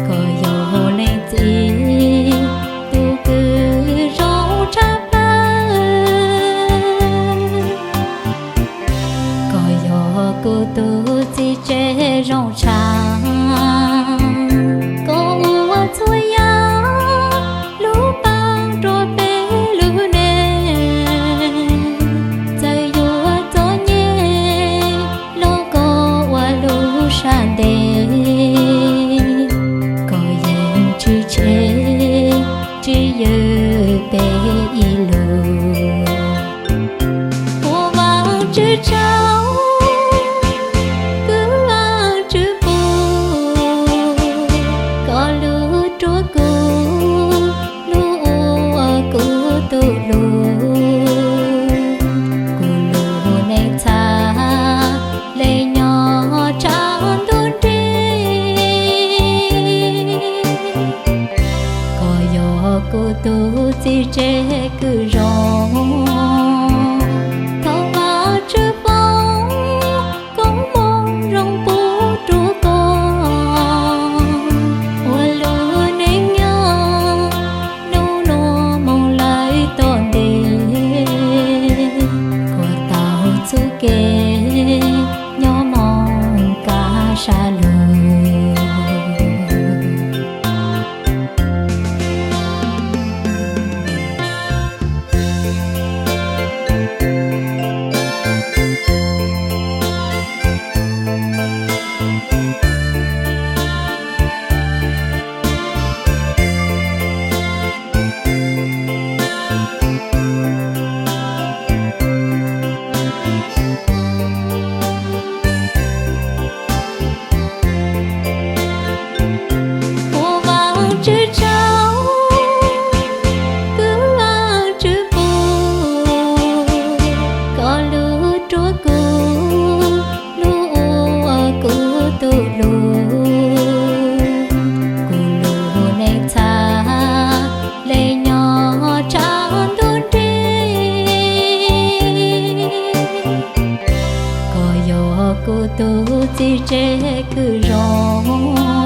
Koj yog leej txiv tus kws zoo tshaj plaws. Koj yog kuv tus txiv tsev zoo tshaj. Koj ua txhua yam lub paab rua peb lub neej. Txawm yuav txom nyem los koj ua lub sab ntev. Koj yeej tsis tseg tsis yws peb ib lus. Ua Vaajtswv tsaug, kuv Vaajtswv pub koj lub rua kuv, lub ua kuv tug lug. Kuv lub neej txhad le nyob tsav ntuj nrig. Koj yog kuv tug txiv tsev kws zoo, thov Vaajtswv foom koob moov zoo pub rua koj ua lub neej nyob nub nuav moog lawm tom ntej. Kuas tau txuj kev nyob moog kaav sab lug. Ua Vaajtswv tsaug, kuv Vaajtswv pub koj lub rua kuv, lub ua kuv tug lug. Kuv lub neej txhad le nyob tsav ntuj nrig. Koj yog kuv tug txiv tsev kws zoo,